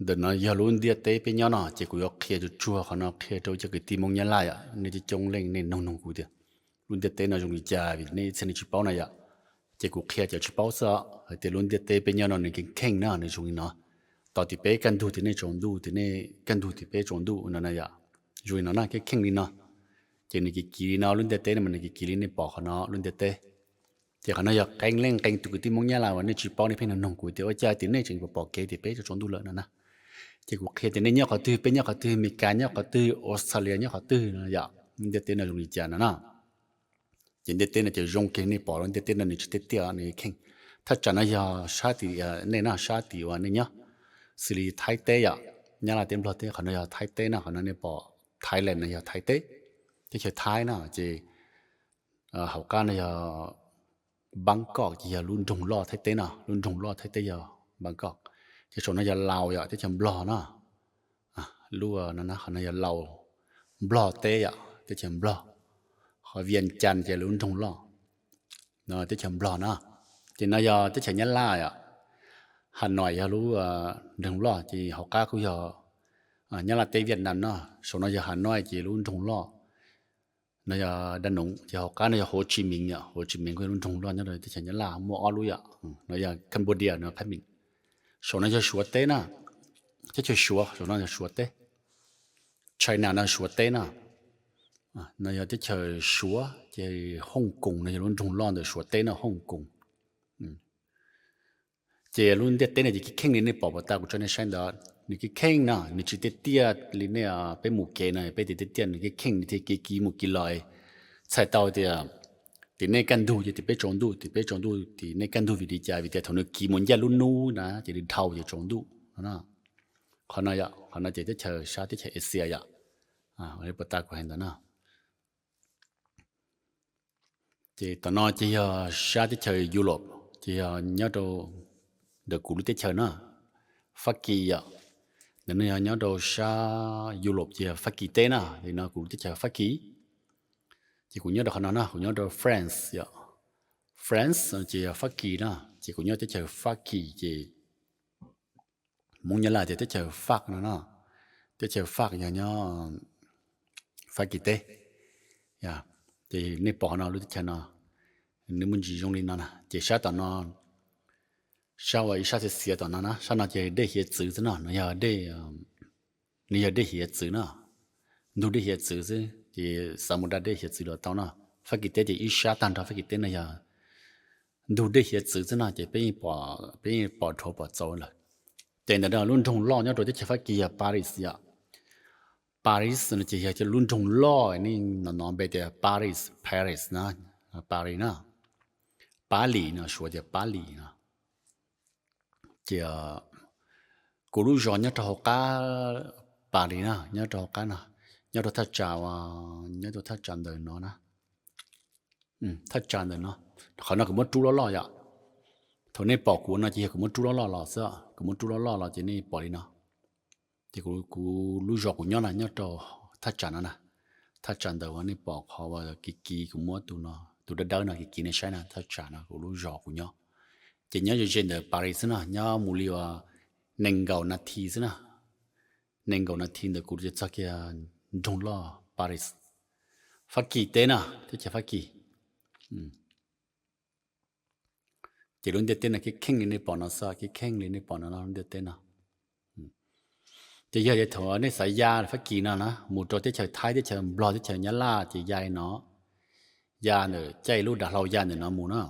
Ntawm no yog lub ntiaj teb peb nyob no, ces kuv yuav qhia tsuag tsuag qhov no qhia rau cov kwv tij Hmoob Nyab Laj yom, nej coob coob leej nej noog noog kuv tias lub ntiaj teb no zoo li cas vim nej ib txhia nej tsis paub na yom. Ces kuv qhia cov tsis paub xwb os, hais tias lub ntiaj teb peb nyob no nws kheej kheej na nws zoo li no. Tau tim peb kaj ntug tim nej tsaus ntuj, tim nej kaj ntug tim peb tsaus ntuj no na yom. Zoo li no na, kheej kheej li no. Ces nws kiv kiv li no, lub ntiaj teb no mas nws kiv kiv li nej pom qhov no lub ntiaj teb. Ces qhov no yog qee leej qee tus kwv tij Hmoob Nyab Laj uas nej tsis paub nej pheej noog noog kuv tias ua cas tim nej tseem pom kev tim peb tsaus ntuj lawm no na. Ces kuv qhia tias nej nyob qhov twg, peb nyob qhov twg, Meskas nyob qhov twg, Australia nyob qhov twg no yom, lub ntiaj teb no zoo li cas no na. Ces ntiaj teb no ces zoo kiag li nej pom lub ntiaj teb no nws tsis tiaj tiaj nws kheej. Thaj tsam no yog sab tim nej na, sab tim uas nej nyob, xws li Thaib teb yom, Nyab Laj teb Nplog teb, qhov no yog Thaib teb na, qhov no nej pom Thailand no yog Thaib teb, teb chaws Thaib na. Ces hauv qab no yog Bangkok ces yog lub nroog loj Thaib teb no, lub nroog loj Thaib teb yog Bangkok. Ces saum no yog Laus yom, teb chaws Nplog na. Lub no qhov no yog Laus, Nplog teb yom, teb chaws Nplog. Qhov Vias Cas ces lub nroog loj, teb chaws Nplog na. Ces no yog teb chaws Nyab Laj yom, Hà Nội yog lub nroog loj, ces hauv qab kuj yog Nyab Laj teb Vietnam no. Saum no yog Hà Nội ces lub nroog loj. No yog Đà Nẵng, ces hauv qab no yog Hồ Chí Minh yom, Hồ Chí Minh kuj yog lub nroog loj nyob rau teb chaws Nyab Laj, muaj ob lub yom. No yog Cambodia no, Thái Bình. Saum no yog Suav teb na, teb chaws Suav, saum no yog Suav teb. China no Suav teb na. No yog teb chaws Suav, ces Hong Kong no yog lub nroog loj ntawm Suav teb no, Hong Kong. Ces lub ntiaj teb no ces kheej kheej li nej pom puas tas kuv tso nej saib ntawd, nws kheej kheej na, nws tsis tiaj tiaj li nej peb mus kev no peb tias tiaj tiaj, nws kheej kheej nws thiaj kiv kiv mus kiv los. Txhais tau tias tim nej kaj ntug ces tim peb tsaus ntuj, tim peb tsaus ntuj tim nej kaj ntug vim li cas, vim tias thaum nws kiv mus ncaj lub hnub na ces nws dhau ces tsaus ntuj no. Qhov no yom, qhov no ces teb chaws sab teb chaws Asia yom, puas tas kuv hais ntawd na. Ces tom no ces yog sab teb chaws Europe, ces yog nyob rau ntawm kuv lub teb chaws na, Fab Kis yom. Ntawm no yog nyob rau sab Europe ces yog Fab Kis teb na, li no kuv lub teb chaws Fab Kis. Ces kuv nyob rau qhov no na, kuv nyob rau France yom. France ces yog Fab Kis na, ces kuv nyob teb chaws Fab Kis ces Hmoob Nyab Laj tias teb chaws Fab no na, teb chaws Fab yog nyob Fab Kis teb. Ces nej pom qhov no lub teb chaws no, nws muaj ntsis zoo li no na, ces sab tom no, sab uas ib sab xiav xiav tom no na, sab no ces dej hiav txwv xwb no, no yog dej, nws yog dej hiav txwv na, ntug dej hiav txwv xwb, ces xav mus da dej hiav txwv los tau no. Fab Kis teb ces ib sab tag nrho Fab Kis teb no yog ntug dej hiav txwv xwb no, ces peb yeej pom dhuav pom txaus lawm. Ces ntawm no lub nroog loj nyob rau teb chaws Fab Kis yog Paris yom. Paris no ces yog lub nroog loj, nej hnov hnov npe tias Paris, Paris na, Paris na, Pab Lis no, Suav tias Pab Lis no. Ces kuv lub zos nyob rau hauv qab Paris na, nyob rau hauv qab no, nyob rau thaj tsam, nyob rau thaj tsam ntawm no na, thaj tsam ntawm no. Qhov no kuv muab rub loj loj yom. Thaum nej pom kuv no ces yog kuv muab rub loj loj los xwb, kuv muab rub loj loj los ces nej pom li no. Ces kuv lub zos kuv nyob na nyob rau thaj tsam no na, thaj tsam ntawm uas nej pom qhov uas kiv kiv kuv muab tus no, tus dawb dawb no kiv kiv nej saib na, thaj tsam no kuv lub zos kuv nyob. Ces nyob ze ze ntawm Paris xwb na, nyob mus li uas nees nkaum nas this xwb na, nees nkaum nas this ntawm kuv ces txog kiag nroog loj Paris. Fab Kis teb na, teb chaws Fab Kis. Ces lub ntiaj teb no kheej kheej li nej pom no xwb, kheej kheej li nej pom no lub ntiaj teb no. Ces yog thaum nej xav ya Fab Kis no na mus rau teb chaws Thaib, teb chaws Nplog, teb chaws Nyab Laj ces ya li no, ya ntawm caij lub dav hlau ya ntawm no mus na,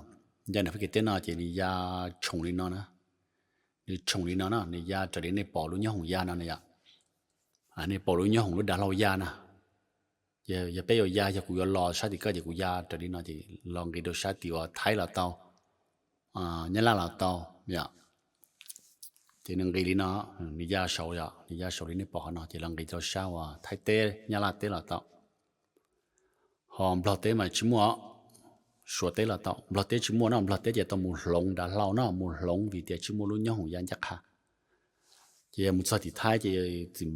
ya ntawm Fab Kis teb no ces nws ya tshoom li no na, nws tshoom li no na, nws ya raws li nej pom lub nyob hoom ya no na yom. Nej pom lub nyob hoom lub dav hlau ya na, yog peb yuav ya, yog kuv yuav los sab tim koj ces kuv ya raws li no ces los nqis rau sab tim uas Thaib los tau, Nyab Laj los tau yom. Ces nws nqis li no, nws ya saud yom, nws ya saud li nej pom qhov no ces los nqis rau sab uas Thaib teb Nyab Laj teb los tau. Ho Nplog teb mas tsis muaj, Suav teb los tau. Nplog teb tsis muaj no, Nplog teb ces tau mus hloov dav hlau no, mus hloov vim tias tsis muaj lub nyob hoom ya ncaj qha. Ces yog mus txog tim Thaib ces, tim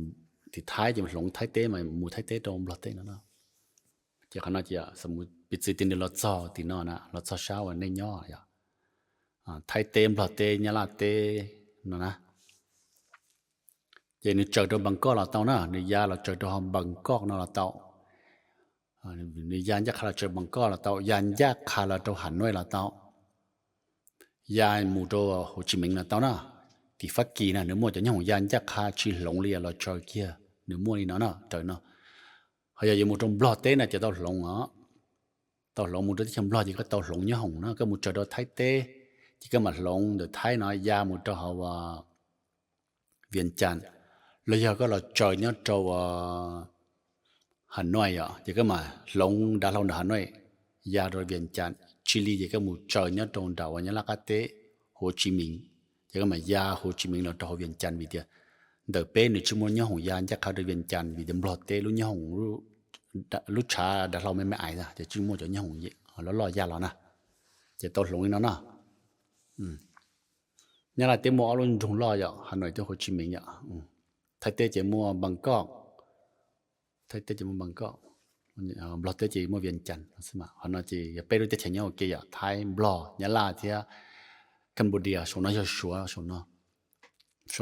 Thaib ces mus hloov Thaib teb mas mus Thaib teb rau Nplog teb no na. Ces qhov no ces piv txwv tias nws los txog tim no na, los txog sab uas nej nyob yom, Thaib teb, Nplog teb, Nyab Laj teb no na. Ces nws tsaws rau Npab Koj los tau na, nws ya los tsaws rau Npab Koj no los tau, nws ya ncaj qha los tsaws Npab Koj los tau, ya ncaj qha los rau Hav Nuaj los tau, ya mus rau Huv Tsis Meev los tau na. Tim Fab Kis na nws muaj cov nyob hoom ya ncaj qha tsis hloov li los tsaws kiag, nws muaj li no na, raws no. Ho yog yuav mus rau Nplog teb na ces tau hloov os, tau hloov mus rau teb chaws Nplog ces koj tau hloov nyob hoom na, koj mus tsaws rau Thaib teb ces koj mam hloov ntawm Thaib no ya mus rau hauv Vias Cas, los yog koj los tsaws nyob rau Hav Nuaj os ces koj mam hloov dav hlau ntawm Hav Nuaj ya rau Vias Cas, tsis li ces koj mus tsaws nyob rau nram uas Nyab Laj qab teb Huv Tsis Meev, ces koj mam ya Huv Tsis Meev los rau hauv Vias Cas vim tias ntawm peb nws tsis muaj nyob hoom ya ncaj qha rau Vias Cas vim tias Nplog teb lub nyob hoom lub tshav dav hlau me me ais ces tsis muaj cov nyob hoom loj loj ya los na, ces tau hloov li no no. Nyab Laj teb muaj ob lub nroog loj yom, Hav Nuaj thiab Huv Tsis Meev yom. Thaib teb ces muaj Npab Koj, Thaib teb ces muaj Npab Koj, Nplog teb ces muaj Vias Cas xwb mas. Qhov no ces yog peb lub teb chaws nyob ua ke yom, Thaib, Nplog, Nyab Laj thiab Cambodia. Saum no yog Suav, saum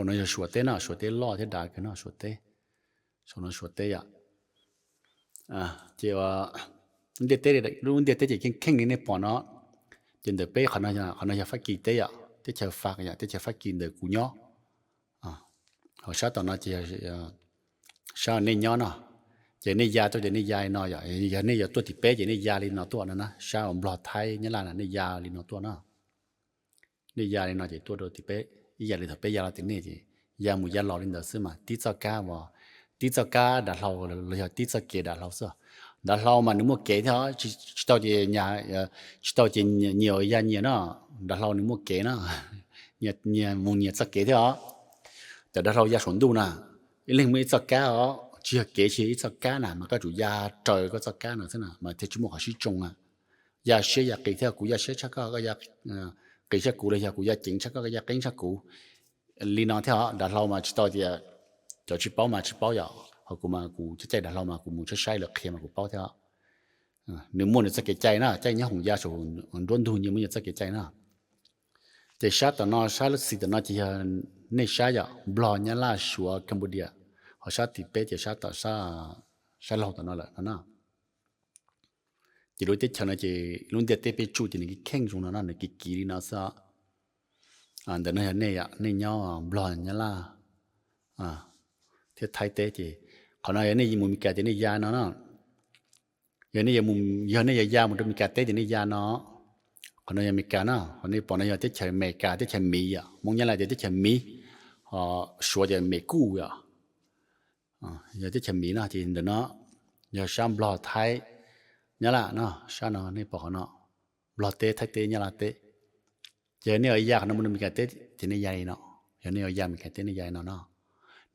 no yog Suav teb no, Suav teb loj thiab dav kawg no, Suav teb, saum no Suav teb yom. Ces ntiaj teb, lub ntiaj teb ces kheej kheej li nej pom no, ces ntawm peb qhov no, qhov no yog Fab Kis teb yom, teb chaws Fab yom, teb chaws Fab Kis ntawm kuv nyob. Ho sab tom no ces sab nej nyob no, ces nej ya tuaj ces nej ya li no yom, yog nej yuav tuaj tim peb ces nej ya li no tuaj no na, sab uas Nplog Thaib Nyab Laj na nej ya li no tuaj no. Nej ya li no ces tuaj rau tim peb ib yam li thaum peb ya los tim nej ces ya mus ya los li ntawd xwb mas tib txoj kab uas, tib txoj kab dav hlau los yog tib txoj kev dav hlau xwb. Dav hlau mas nws muaj kev thiab os, tsis tau ces, tsis tau ces nyias ya nyias no, dav hlau nws muaj kev na, nyias mus nyias txoj kev thiab os. Cov dav hlau ya saum ntuj na, ib leeg muaj ib txoj kab os, tsis yog kev, tsis yog ib txoj kab na mas koj tsum ya raws koj txoj kab no xwb na mas thiaj tsis muaj qhov sib tsoo na. Ya siab ya qis thiab, kuv ya siab tshaj koj, koj ya qis tshaj kuv los yog kuv ya ceev tshaj koj, koj ya qeeb tshaj kuv. Li no thiab os, dav hlau mas tsis tau tias, cov tsis paub mas tsis paub yom, ho kuv mas kuv caij dav hlau mas kuv mus saib saib lawv qhia mas kuv paub thiab os. Nws muaj nws txoj kev cai na, caij nyob hoom ya saum nruab ntug nyias muaj nyias txoj kev cai na. Ces sab tom no, sab lub xis tom no ces yog nej sab yom, Nplog, Nyab Laj, Suav, Cambodia, ho sab tim peb ces sab tom, sab laug tom no lawm no na. Ces lub teb chaws no ces lub ntiaj teb peb tsuj ces nws kheej zoo no no, nws kiv kiv li no xwb. Ntawm no yog nej, nej nyob Nplog, Nyab Laj thiab Thaib teb ces qhov no yog nej mus Mes Kas ces nej ya no na. Yog nej, yog nej yuav ya mus rau Mes Kas teb ces nej ya no. Qhov no yog Mes Kas na, qhov nej pom no yog teb chaws Mes Kas, teb chaws Miv yom, Hmoob Nyab Laj tias teb chaws Miv, ho Suav tias Mes Kuj yom. Yog teb chaws Miv no ces ntawm no yog sab Nplog, Thaib, Nyab Laj no, sab no nej pom qhov no, Nplog teb, Thaib teb, Nyab Laj teb. Ces yog nej yuav ya qhov no mus rau Mes Kas teb ces nej ya li no, yog nej yuav ya Mes Kas teb nej ya li no no,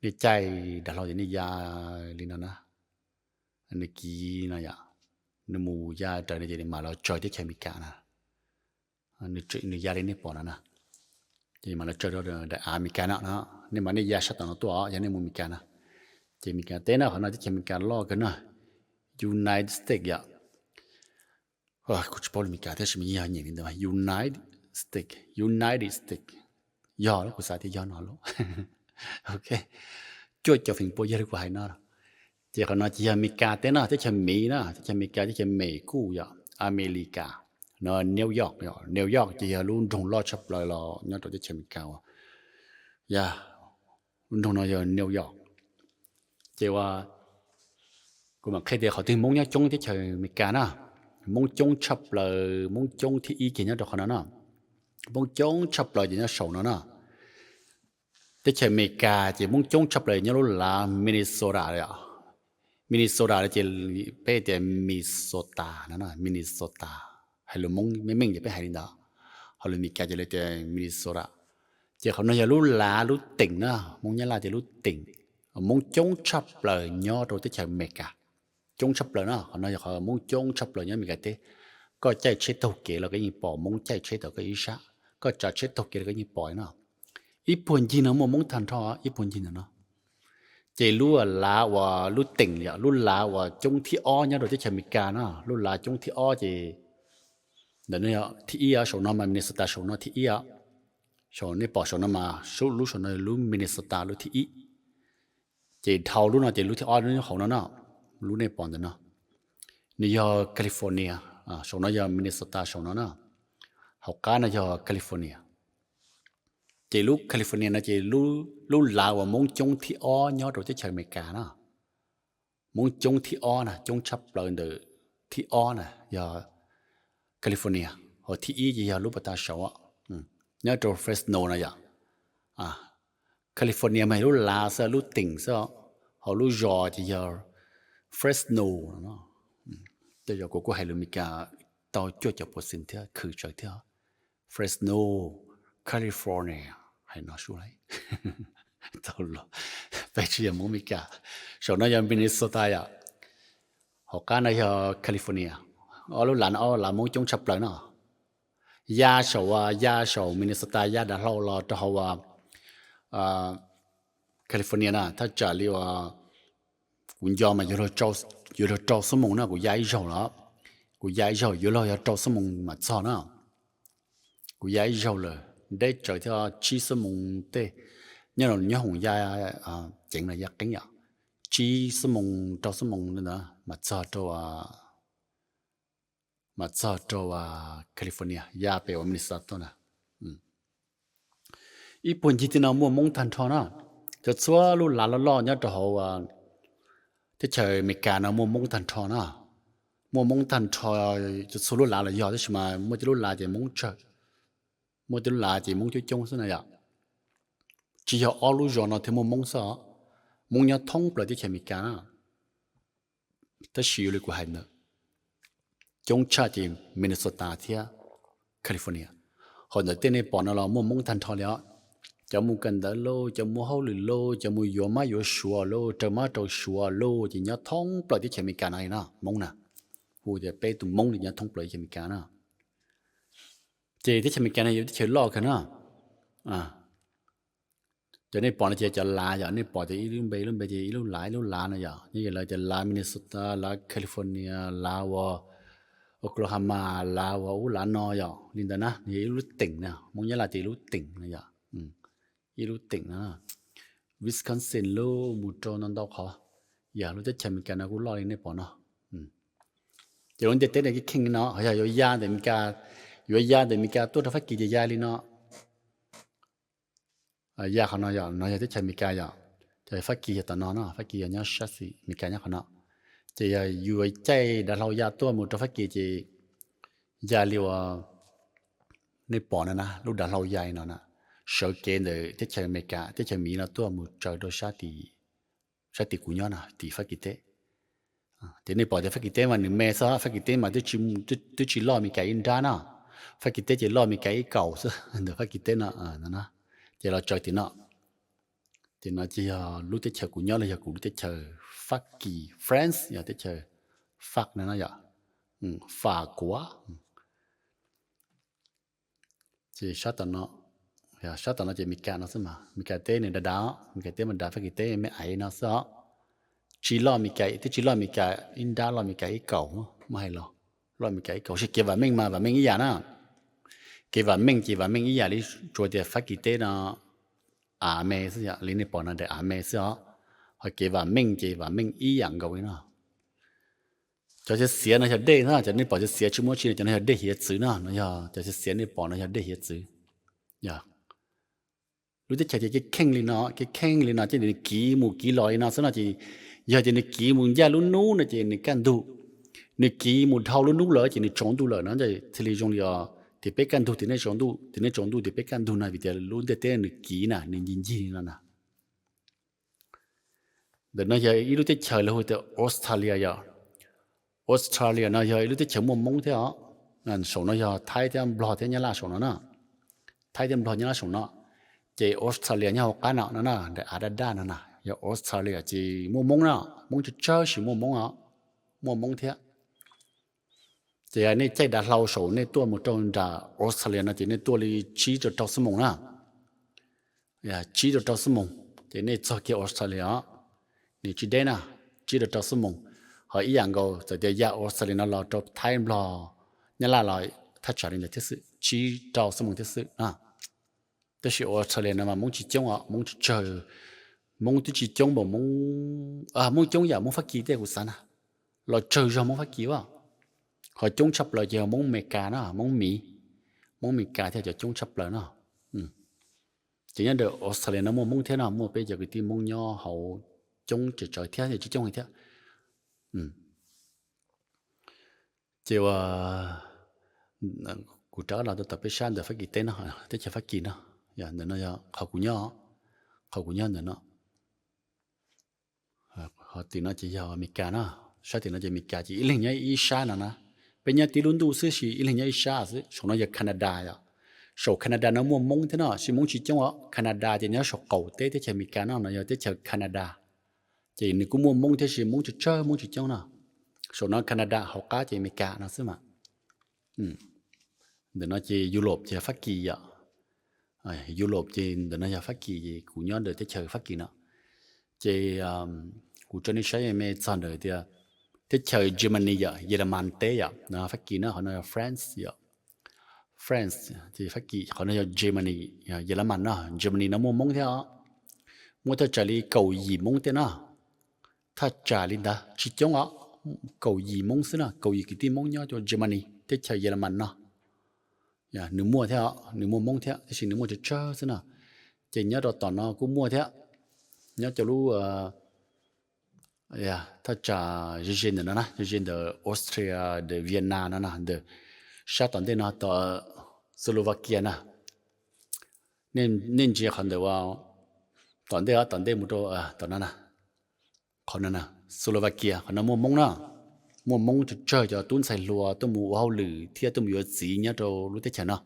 nej caij dav hlau ces nej ya li no na, nws kiv no yom, nws mus ya raws li ces nws mam los tsaws teb chaws Mes Kas na. Nws ya li nej pom no na, ces mam los tsaws rau daim av Mes Kas no no, nej mam nej ya sab tom no tuaj yog nej mus Mes Kas na. Ces Mes Kas teb na, qhov no teb chaws Mes Kas loj kawg na, United States yom. Kuv tsis paub lus Mes Kas thiab sis mas yeej yog nyeem li ntawd, United States, United States. Yog lawm, kuv xav tias yog no lawm. Ok, cuaj caum feem pua yog li kuv hais no. Ces qhov no ces yog Mes Kas teb no, teb chaws Miv na, teb chaws Mes Kas, teb chaws Mes Kuj yom, Amelikas, no New York yom, New York ces yog lub nroog loj tshaj plaws los nyob rau teb chaws Mes Kas uas, yog, lub nroog no yog New York. Ces uas kuv mam qhia tias qhov twg Hmoob nyob coob teb chaws Amelikas na, Hmoob coob tshaj plaws, Hmoob coob thib ib kiag nyob rau qhov no na, Hmoob coob tshaj plaws ces nyob saum no na. Teb chaws Amelikas ces Hmoob coob tshaj plaws nyob lub lav Minnesota os. Minnesota ces peb tias Minnesota no, Minnesota, hais lus Hmoob meej meej ces peb hais li ntawd, ho lus Amelikas ces lawv tias Minnesota. Ces qhov no yog lub lav lub teem na, Hmoob Nyab Laj tias lub teem. Hmoob coob tshaj plaws nyob rau teb chaws Amelikas, coob tshaj plaws na, qhov no yog qhov Hmoob coob tshaj plaws nyob Amelikas teb. Koj caij tsheb taug kev los koj yeej pom Hmoob caij tsheb tom koj ib sab, koj tsav tsheb taug kev los koj yeej pom no. Ib puag ncig no muaj Hmoob tag nrho, ib puag ncig ntawm no. Ces lub lav uas lub teem, lub lav uas coob thib ob nyob rau teb chaws Amelikas no, lub lav coob thib ob ces ntawm no thib ib, saum no mas Minnesota saum no thib ib os. Nej pom saum no mas lub saum no lub Minnesota lub thib ib. Ces dhau lub no ces lub thib ob nyob hauv no na, lub nej pom ntawm no, nws yog California, saum no yog Minnesota saum no na, hauv qab no yog California. Ces lub California no ces lub lav uas Hmoob coob thib ob nyob rau teb chaws Amelikas na. Hmoob coob thib ob na, coob tshaj plaws ntawm thib ob na yog California, hos thib ib ces yog lub pas tas saud, nyob rau Fresno no yom. California mas yog lub lav xwb, lub teem xwb, hos lub zos ces yog Fresno. Tej zaum kuv kuj hais lus Amelikas tau cuaj caum percent thiab, khwv tsawv thiab. Fresno, California, hais no sub lauj. Tau los, peb tsis yog Hmoob Amelikas. Saum no yog Minnesota yom, hauv qab no yog California. Ob lub lav no ob lub lav Hmoob coob tshaj plaws no. Ya saum, ya saum Minnesota ya dav hlau los rau hauv California na, thaj tsam li uas kuv nco mas yuav luag rau xuab moos na, kuv ya ib zaug los, kuv ya ib zaug yuav luag yog rau xuab moos mam txog na. Kuv ya ib zaug lawm, deb tsawv thiab, tsib xuab moos tej, nyob nyob hoom ya ceev los ya qeeb yom, tsib xuab moos rau xuab moos ntawd mam txog rau, mam txog rau California ya pem uas Minnesota na. Ib puag ncig tej no muaj Hmoob tag nrho na. Cov txhua lub lav loj loj nyob rau hauv teb chaws Amelikas no muaj Hmoob tag nrho na. Muaj Hmoob tag nrho, cov txhua lub lav los yog, tab sis mas muaj tej lub lav ces Hmoob tsawg, muaj tej lub lav ces Hmoob coob coob xwb na yom. Tsis yog ob lub zos no thiaj muaj Hmoob xwb os, Hmoob nyob thoob plaws teb chaws Amelikas na. Tab sis li kuv hais ntawd, coob tshaj ces Minnesota thiab California. Hos ntawm tej nej pom no los muaj Hmoob tag nrho li os. Cov mus kawm ntawv lauj, cov mus hauj lwm lauj, cov mus yuav mab yuav suav lauj, raws mab raws suav lauj, ces nyob thoob plaws teb chaws Amelikas no li no, Hmoob na. Hu tias peb tus Hmoob li nyob thoob plaws teb chaws Amelikas na. Ces teb chaws Amelikas no yog teb chaws loj kawg na. Cov nej pom no ces cov lav yom, nej pom tias ib lub npe ib lub npe ces ib lub lav ib lub lav no yom, nyob li lawv tias lav Minnesota, lav California, lav uas Oklahoma, lav uas ub lav no yom, li ntawd na, nws yog ib lub teem na, Hmoob Nyab Laj tias ib lub teem no yom, ib lub teem na. Wisconsin lauj, mus rau ntau ntau qhov, yog lub teb chaws Amelikas no kuj loj li nej pom no. Ces lub ntiaj teb no keej kheej li no, yog yuav ya ntawm Amelikas, yuav ya ntawm Amelikas tuaj rau Fab Kis ces ya li no. Ya qhov no yom, no yog teb chaws Amelikas yom, ces Fab Kis yog tom no no, Fab Kis yog nyob sab xis, Amelikas nyob qhov no. Ces yog yuav caij dav hlau ya tuaj mus rau Fab Kis ces ya li uas nej pom no na, lub dav hlau ya li no na, sawv kev ntawm teb chaws Amelikas, teb chaws Miv no tuaj mus tsaws rau sab tim kuv nyob no, tim Fab Kis teb. Ces nej pom tias Fab Kis teb mas nws me xwb, Fab Kis teb mas twb tsis loj Amelikas ib nrab na. Fab Kis teb ces loj Amelikas ib kaum xwb, ntawm Fab Kis teb no. Ces los tsaws tim no. Tim no ces yog lub teb chaws kuv nyob los yog kuv lub teb chaws Fab Kis, France, yog teb chaws Fab no na yom. Fab Kuas. Ces sab tom no, sab tom no ces Amelikas no xwb mas, Amelikas teb nws dav dav, Amelikas teb mas dav, Fab Kis teb me aiv no xwb os. Tsis loj Amelikas, twb tsis loj Amelikas ib nrab, loj Amelikas ib kaum, muab hais los, loj Amelikas ib kaum. Seb kev vam meej mas vam meej ib yam na. Kev vam meej ces vam meej ib yam li, tsuas tias Fab Kis teb no av me xwb, li nej pom no daim av me xwb os. Ho kev vam meej ces vam meej ib yam nkaus li no. Cov xiav xiav no yog dej na, cov nej pom xiav xiav tsis muaj tsi no, cov no yog dej hiav txwv na, no yog cov xiav xiav nej pom no yog dej hiav txwv. Yog lub teb chaws ces keej kheej li no, keej kheej li no, ces nws kiv mus kiv los li no xwb no ces, yog tias nws kiv mus ncaj lub hnub no ces nws kaj ntug, nws kiv mus dhau lub hnub lawm ces nws tsaus ntuj lawm no, thiaj li zoo li os, tim peb kaj ntug tim nej tsaus ntuj, tim nej tsaus ntuj tim peb kaj ntug no, vim tias lub ntiaj teb nws kiv na, nws ncig ncig li no na. Ntawm no yog ib lub teb chaws lawv hu tias Australia yom. Australia no yog ib lub teb chaws muaj Hmoob thiab os. Saum no yog Thaib thiab Nplog thiab Nyab Laj saum no na. Thaib thiab Nplog Nyab Laj saum no. Ces Australia nyob hauv qab no no na, daim av daj daj no na yog Australia ces muaj Hmoob na, Hmoob tsawg tsawg sis muaj Hmoob os, muaj Hmoob thiab. Ces nej caij dav hlau saum nej tuaj mus rau nram Australia no ces nej tuaj li tsib rau rau xuab moos na. Tsib rau rau xuab moos ces nej txog kiag Australia os. Nws tsis deb na, tsib rau rau xuab moos. Ho ib yam nkaus txawm tias ya Australia no los rau Thaib Nplog Nyab Laj los thaj tsam li ntawd thiab xwb, tsib rau xuab moos thiab xwb na. Tab sis Australia no mas Hmoob tsis coob os, Hmoob tsawg tsawg, Hmoob twb tsis coob npaum Hmoob, Hmoob coob yam Hmoob Fab Kis tej kuv xav na, los tsawg zog Hmoob Fab Kis as. Ho coob tshaj plaws ces yog Hmoob Amelikas na, Hmoob Miv, Hmoob Amelikas thiaj cov coob tshaj plaws no. Ces nyob ntawm Australia no muaj Hmoob thiab no, muaj peb cov kwv tij Hmoob nyob hauv coob tsawv tsawv thiab, tsis coob heev thiab. Ces ua kuv rov los rau tom peb sab ntawm Fab Kis teb no, teb chaws Fab Kis no, ntawm no yog qhov kuv nyob, qhov kuv nyob ntawm no. Ho tim no ces yog Amelikas no, sab tim no ces Amelikas ces ib leeg nyob ib sab no na. Peb nyob tib lub ntuj xwb sis ib leeg nyob ib sab xwb. Saum no yog Canada yom. Saum Canada no muaj Hmoob thiab no, sis Hmoob tsis coob os. Canada ces nyob saum qaum teb teb chaws Amelikas no, no yog teb chaws Canada. Ces nws kuj muaj Hmoob thiab sis Hmoob tsawg tsawg, Hmoob tsis coob no. Saum no Canada, hauv qab ces Amelikas no xwb mas. Ntawm no ces Europe ces Fab Kis yom. Europe ces ntawm no yog Fab Kis, kuv nyob ntawm teb chaws Fab Kis no. Ces kuv tso nej saib me txog ntawm tias teb chaws Germany yom, Yelamas teb yom, no Fab Kis na, qhov no yog France yom. France, Fab Kis, qhov no yog Germany, Yelamas no, Germany no muaj Hmoob thiab os. Muaj thaj tsam li kaum yim Hmoob tej no. Thaj tsam li ntawd tsis coob os, kaum yim Hmoob xwb no, kaum yim kwv tij Hmoob nyob rau Germany, teb chaws Yelamas no. Nws muaj thiab, nws muaj Hmoob thiab, tab sis nws muaj tsawg tsawg xwb no. Ces nyob rau tom no kuj muaj thiab, nyob cov lub thaj tsam ze ze ntawm no na, ze ze ntawm Austria, ntawm Vienna no na, ntawm sab tom ntej no tom Slovakia na. Nej ntsia qhov ntawm tom ntej, tom ntej mus rau tom no na, qhov no na, Slovakia, qhov no muaj Hmoob na. Muaj Hmoob tsawg tsawg cov tub ntxhais hluas tuaj mus ua hauj lwm thiab tuaj mus yuav txiv nyob rau lub teb chaws no.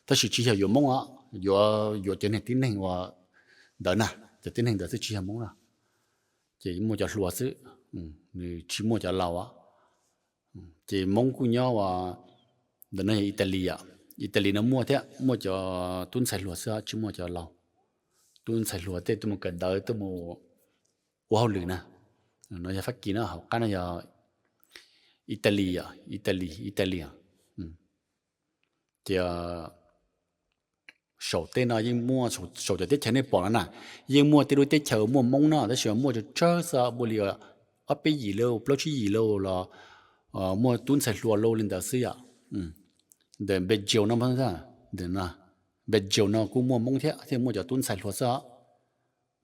Tab sis tsis yog yuav Hmoob os, yuav, yuav cov niag tib neeg uas ntawd na, cov tib neeg ntawd xwb tsis yog Hmoob na. Ces muaj cov hluas xwb, nws tsis muaj cov laus. Ces Hmoob kuj nyob ua, ntawm no yog Italy yom. Italy no muaj thiab, muaj cov tub ntxhais hluas xwb tsis muaj cov laus. Tub ntxhais hluas tej tuaj mus kawm ntawv tuaj mus ua hauj lwm na. No yog Fab Kis no, hauv qab no yog Italy yom, Italy, Italy. Ces saum tej no yeej muaj, saum cov teb chaws nej pom no na, yeej muaj tej lub teb chaws muaj Hmoob no, tab sis muaj tsawg tsawg xwb, muaj li ob peb yim lauj, plaub tsib yim lauj los muaj tub ntxhais hluas lauj li ntawd xwb yom. Ntawm Belgium no, Belgium no kuj muaj Hmoob thiab, thiab muaj cov tub ntxhais hluas xwb.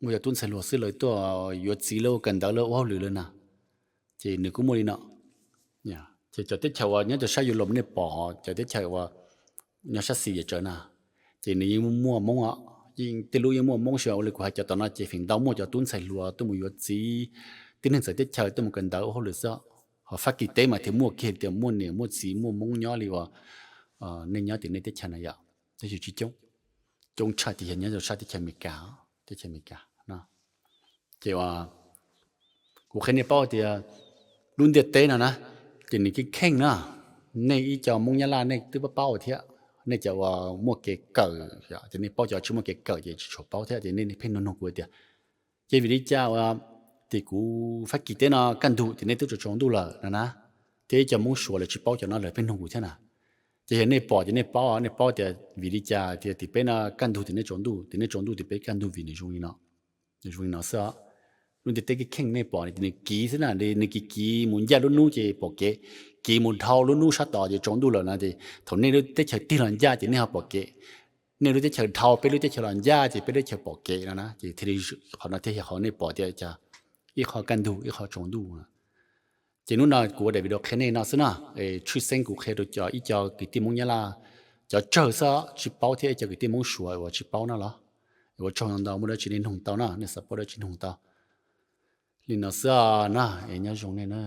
Muaj cov tub ntxhais hluas xwb lawv tuaj yuav txiv lawv, kawm ntawv lawv, ua hauj lwm lawv na. Ces nws kuj muaj li no. Ces cov teb chaws uas nyob rau sab Europe nej pom cov teb chaws uas nyob sab xis yam tsawv na, ces nws yeej muaj Hmoob os, yeej tej lub yeej muaj Hmoob xwb. Ua li kuv hais cov tom no ces feem ntau muaj cov tub ntxhais hluas tuaj mus yuav txiv, tib neeg txawv teb chaws tuaj mus kawm ntawv ua hauj lwm xwb. Ho Fab Kis teb mas thiaj muaj kiag tias muaj niam muaj txiv muaj Hmoob nyob li uas nej nyob tim nej teb chaws na yom, tab sis tsis coob. Coob tshaj ces yog nyob rau sab teb chaws Amelikas, teb chaws Amelikas no. Ces kuv qhia nej paub tias lub ntiaj teb no na, ces nws keej kheej na, nej ib co Hmoob Nyab Laj nej twb paub paub thiab, nej cov uas muaj kev kawm, ces nej paub, cov tsis muaj kev kawm ces tsis tshua paub thiab, ces nej pheej nug nug kuv tias, ces vim li cas uas tim kuv Fab Kis teb no kaj ntug ces nej twb tsaus ntuj lawm no na. Thiab ib co Hmoob Suav lawv tsis paub cov no lawv pheej nug kuv thiab na. Ces yog nej pom ces nej paub, nej paub tias vim li cas tias tim peb no kaj ntug tim nej tsaus ntuj, tim nej tsaus ntuj tim peb kaj ntug vim nws zoo li no, nws zoo li no xwb. Lub ntiaj teb keej kheej nej pom nws kiv xwb na, nws kiv kiv mus ncaj lub hnub ces pom kev, kiv mus dhau lub hnub sab tod ces tsaus ntuj lawm no ces thaum nej lub teb chaws tig los ncaj ces nej ho pom kev, nej lub teb chaws dhau peb lub teb chaws los ncaj ces peb lub teb chaws pom kev no na. Ces thiaj li qhov no thiaj yog qhov nej pom tias cas ib qho kaj ntug ib qho tsaus ntuj. Ces hnub no kuv ua daim video qhia nej no xwb na, tshwj xeeb kuv qhia rau cov ib co kwv tij Hmoob Nyab Laj, cov tsawg xwb tsis paub thiab ib co kwv tij Hmoob Suav uas tsis paub no los. Ua tsaug ntau ntau, muaj dab tsi nej nug tau na, nej xav paub dab tsi nug tau. Li no xwb na, es nyob zoo nej na.